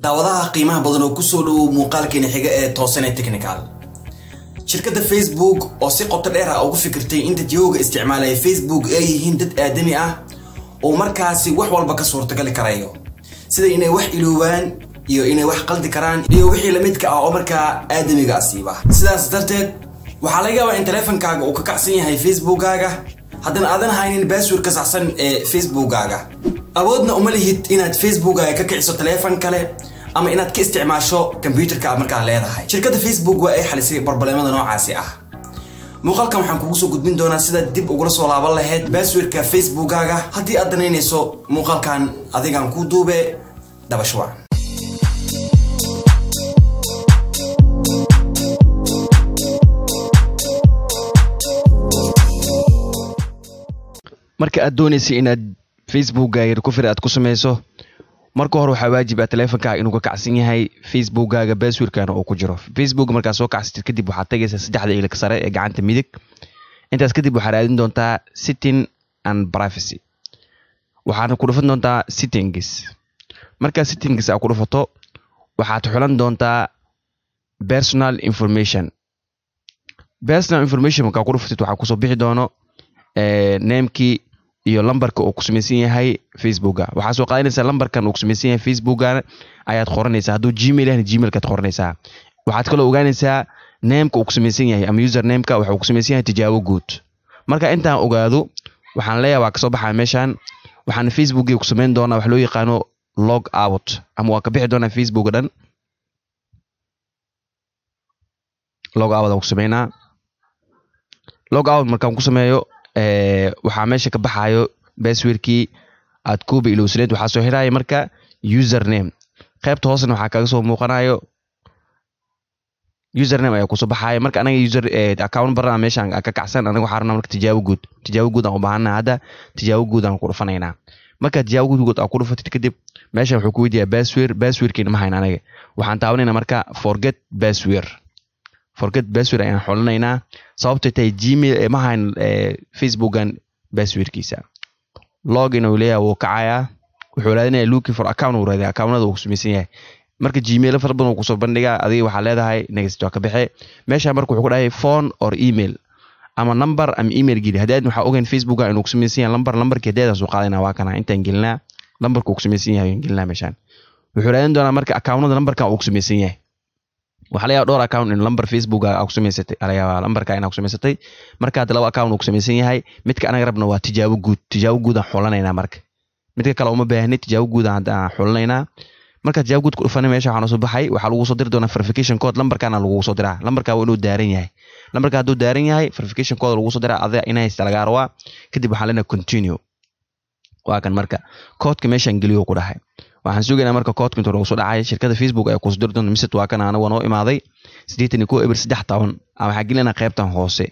Daawadaha qiimaha badan oo kusoo dhowow muuqaalkeena xiga ee Toosane Technical. Shirkadda Facebook oo si qoto dheer ah ugu fikirtay in dadyooga isticmaalaya Facebook ay yihiin dad aadami ah oo markaasi wax walba ka suurtagali karayo, sida inay wax iloobaan iyo inay wax qaldi karaan iyo wixii lamidka ah oo markaa aadamiga asiiba. Sidaas darteed waxaa laga yaabaa in taleefankaaga uu ka kacsan yahay Facebookkaaga, haddana aadan haynin password ka saxsan ee Facebookkaaga. Awoodna uma lihid inaad Facebookkaaga ka kiciso taleefan kale ama inaad ka isticmaasho kombyuutarka aad markaa leedahay. Shirkadda Facebook waa ay xalisay barbalemada noocaasi ah. Muuqaalkan waxaan kugu soo gudbin doonaa sidaad dib ugula soo laaban lahayd passwordka Facebookkaaga. Haddii aad danaynayso muuqaalkan, adigaan kuu duube dabashwa. Marka aad doonaysa inaad Facebookkaaga recovery aad ku sameyso, marka hore waxaa waajib ah taleefankaaga inuu ka kacsan yahay Facebookkaaga, passwordkana uu ku jiro Facebook. Markaad soo kacsatid kadib, waxaad tagaysaa saddexda ilig sare ee gacanta midig. Intaas kadib waxaad raadin doontaa Setting and Privacy, waxaadna ku dhufan doontaa Settings. Markaad Settings aad ku dhufato, waxaad xulan doontaa Personal Information. Personal Information markaa ku dhufatid, waxaa kusoo bixi doono namekii iyo lambarka uu ku samaysan yahay Facebooka. Waxaa soo qaadanaysaa lambarkan uu ku samaysan yahay Facebookana ayaad qoranaysaa. Hadduu Gmail yahna, Gmailkaad qoranaysaa. Waxaad kaloo ogaanaysaa nameka uu ku samaysan yahay ama usernameka. Waxa uu ku samaysan yahay Tijaabo Guud. Marka intaan ogaado, waxaan leeyahay waa kasoo baxaa meeshan. Waxaan Facebookii ku samayn doonaa wax loo yaqaano log out, ama waa ka bixi doonaa Facebook dhan. Log out aan ku sameynaa. Log out markaan ku sameeyo, waxaa meesha ka baxayo passwordkii aad kuuba ilowsaneed. Waxaa soo xiraya marka username. Qaybta hoosena waxaa kaga soo muuqanayo username ayaa kusoo baxaya. Marka anaga user account barana meeshaan ka kacsan, anaga waxaa rabnaa marka Tijaabo Guud. Tijaabo Guud aan u baahannahay hadda. Tijaabo Guud aan ku dhufanaynaa. Marka Tijaabo Guud aad ku dhufatid kadib, meeshan wuxuu ku weydiiyaa password. Passwordkiina ma hayn anaga. Waxaan taabanaynaa marka Forget Password. Forget Password ayaan xulanaynaa, sababtay tahay Gmail ma hayn Facebookan passwordkiisa. Login uu leeyahay, wuu kacayaa, wuxuu raadinayaa, looking for account uu raadinaya, accountada uu ku samaysan yahay. Marka Gmail fara badan uu kusoo bandhigaa. Adiga waxaa leedahay next, waa ka baxe meesha. Marka wuxuu ku dhahay phone or email ama number ama email geli. Haddii aad waxaa ogeyn Facebooka inuu ku samaysan yahay lambar, lambarkii haddii soo qaadanaa, waa kana, intaan gelinaa lambarka uu ku samaysan yahay ayaan gelinaa meeshaan. Wuxuu raadin doonaa marka accountada lambarkan uu ku samaysan yahay. Waxaa laga yaabaa dhowr account in lambar Facebook aa ku samaysatay, laga yaabaa lambarka inaa ku samaysatay. Marka hadda laba account uu ku samaysan yahay. Midka anaga rabna waa Tijaabo Guud. Tijaabo Guud aan xulanaynaa. Marka midka kale uma baahni. Tijaabo Guud aan hadda aan xulanaynaa. Marka Tijaabo Guud ku dhufanay, meesha waxaa noo soo baxay, waxaa lagu soo diri doonaa verification code. Lambarkaana lagugu soo diraa. Lambarkaa waa inuu daaran yahay. Lambarka hadduu daaran yahay, verification code lagu soo diraa, adiga inay haysta lagaa rabaa. Kadib waxaan leenahay continue. Waa kan marka koodka meeshaan geliyo ku dhahay. Waxaan sugaynaa marka koodka intuu nagu soo dhacay. Shirkadda Facebook ayaa kusoo diri doonta message. Waa kan, anaga noo imaaday, 81 0 3 10. Waxaa gelinaa qaybtan hoose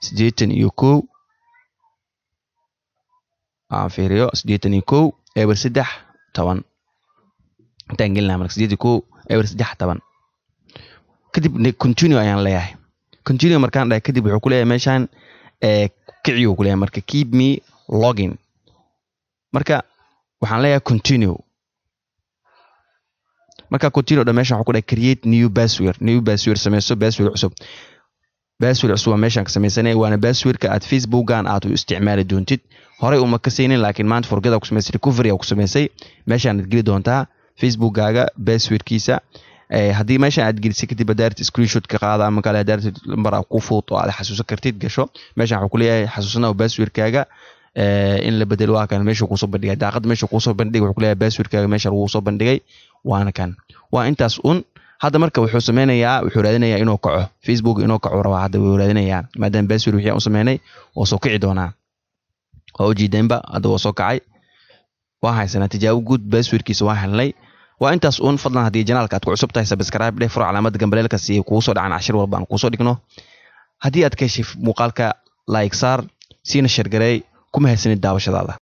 81. Aan fiiriyo, 81 0 3 10 intaan gelinaa. Marka 81 0 3 10 kadib continue ayaan leeyahay. Continue markaan dhahay kadib, wuxuu ku leeyahay meeshaan kiciyu ku leeyahay marka keep me login. Marka waxaan leeyahay continue. Marka continue dha, meeshan waxuu ku dhahay create new password. New password sameyso, password cusub. Password cusub waa meeshaan ka sameysanaya, waana passwordka aad Facebookan aad u isticmaali doontid. Horey uma kasaynin, laakiin maanta forget ku samaysay, recovery ku samaysay. Meeshaan aad geli doontaa Facebookkaaga passwordkiisa. Haddii meeshaan aad gelisay kadib, haddaa screenshot ka qaada ama kale, haddaa lambar aad ku fudud oo aad xasuusan kartid gasho. Meeshaan wuxuu ku leeyahay xasuusana passwordkaaga in la bedelo. Waa kan, meesha kuusoo bandhigay, daaqada meesha kuusoo bandhigay. Wuxuu ku leeyahay passwordkaaga meesha lagu soo bandhigay waana kan. Waa intaas un. Hadda marka wuxuu sameynayaa, wuxuu raadinayaa inuu kaco Facebook. Inuu kaco rabaa hadda, wuu raadinayaa maadaama password wixii aan u sameynay. Waa soo kici doonaa, waa ujeedeenba. Hadda waa soo kacay, waa haysanaa Tijaabo Guud passwordkiisa, waa helnay. Waa intaas uun. Fadlan, haddii channelka aad ku cusub tahay, subscribe dheh, furo calaamada gambaleelka si ay kugu soo dhacaan cashir walba aan kuusoo dhigno. Haddii aad ka heshay muuqaalka, like saar, siina share gareey. Ku mahadsanid daawashadaada.